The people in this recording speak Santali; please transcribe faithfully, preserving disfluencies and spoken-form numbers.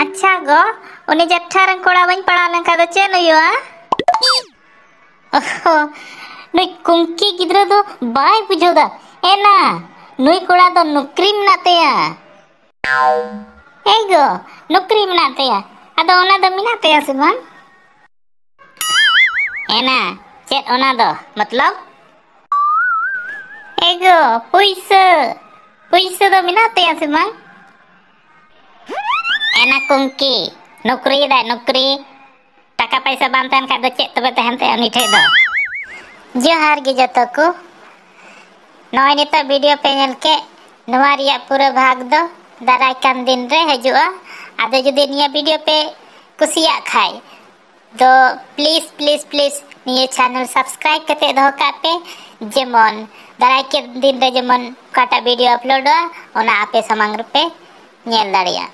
ᱟᱪᱪᱷᱟ ᱜᱚ, ᱩᱱᱤ ᱡᱮᱴᱷᱟ ᱨᱮᱱ ᱠᱚᱲᱟ ᱵᱟᱹᱧ ᱯᱟᱲᱦᱟᱣ ᱞᱮᱱᱠᱷᱟᱱ ᱫᱚ ᱪᱮᱫ ᱦᱩᱭᱩᱜᱼᱟ? ᱚᱦᱚ, ᱱᱩᱭ ᱠᱩᱝᱠᱤ ᱜᱤᱫᱽᱨᱟᱹ ᱫᱚ ᱵᱟᱭ ᱵᱩᱡᱷᱟᱹᱣ ᱫᱟ᱾ ᱮᱱᱟ, ᱱᱩᱭ ᱠᱚᱲᱟ ᱫᱚ ᱱᱩᱠᱨᱤ ᱢᱮᱱᱟᱜ ᱛᱟᱭᱟ᱾ ᱮ ᱜᱚ, ᱱᱩᱠᱨᱤ ᱢᱮᱱᱟᱜ ᱛᱟᱭᱟ᱾ ᱟᱫᱚ ᱚᱱᱟ ᱫᱚ ᱢᱮᱱᱟᱜ ᱛᱟᱭᱟ ᱥᱮ ᱵᱟᱝ? ᱮᱱᱟ, ᱪᱮᱫ ᱚᱱᱟ ᱫᱚ? ᱢᱚᱛᱞᱚᱵ? ᱮ ᱜᱚ, ᱯᱩᱭᱥᱟᱹ, ᱯᱩᱭᱥᱟᱹ ᱫᱚ ᱢᱮᱱᱟᱜ ᱛᱟᱭᱟ ᱥᱮ ᱵᱟᱝ? ᱮᱱᱟ ᱠᱩᱝᱠᱤ, ᱱᱚᱠᱨᱤᱭᱮᱫᱟᱭ ᱱᱚᱠᱨᱤ᱾ ᱴᱟᱠᱟ ᱯᱟᱭᱥᱟ ᱵᱟᱝ ᱛᱟᱦᱮᱱ ᱠᱷᱟᱡ ᱫᱚ ᱪᱮᱫ ᱛᱚᱵᱮ ᱛᱟᱦᱮᱱ ᱛᱟᱭᱟ ᱩᱱᱤ ᱴᱷᱮᱡ ᱫᱚ? ᱡᱚᱦᱟᱨ ᱜᱮ ᱡᱚᱛᱚ ᱠᱚ᱾ ᱱᱚᱜᱼᱚᱭ ᱱᱤᱛᱚᱜ ᱵᱷᱤᱰᱤᱭᱳ ᱯᱮ ᱧᱮᱞ ᱠᱮᱫ, ᱱᱚᱣᱟ ᱨᱮᱭᱟᱜ ᱯᱩᱨᱟᱹ ᱵᱷᱟᱜᱽ ᱫᱚ ᱫᱟᱨᱟᱭ ᱠᱟᱱ ᱫᱤᱱ ᱨᱮ ᱦᱤᱡᱩᱜᱼᱟ᱾ ᱟᱫᱚ ᱡᱩᱫᱤ ᱱᱤᱭᱟᱹ ᱵᱷᱤᱰᱤᱭᱳ ᱯᱮ ᱠᱩᱥᱤᱭᱟᱜ ᱠᱷᱟᱡ ᱫᱚ please please please ᱱᱤᱭᱟᱹ ᱪᱮᱱᱮᱞ ᱥᱟᱵᱥᱠᱨᱟᱭᱤᱵ ᱠᱟᱛᱮ ᱫᱚᱦᱚ ᱠᱟᱜ ᱯᱮ, ᱡᱮᱢᱚᱱ ᱫᱟᱨᱟᱭ ᱠᱟᱱ ᱫᱤᱱ ᱨᱮ ᱡᱮᱢᱚᱱ ᱚᱠᱟᱴᱟᱜ ᱵᱷᱤᱰᱤᱭᱳ ᱟᱯᱞᱳᱰᱚᱜᱼᱟ ᱚᱱᱟ ᱟᱯᱮ ᱥᱟᱢᱟᱝ ᱨᱮᱯᱮ ᱧᱮᱞ ᱫᱟᱲᱮᱭᱟᱜᱼᱟ᱾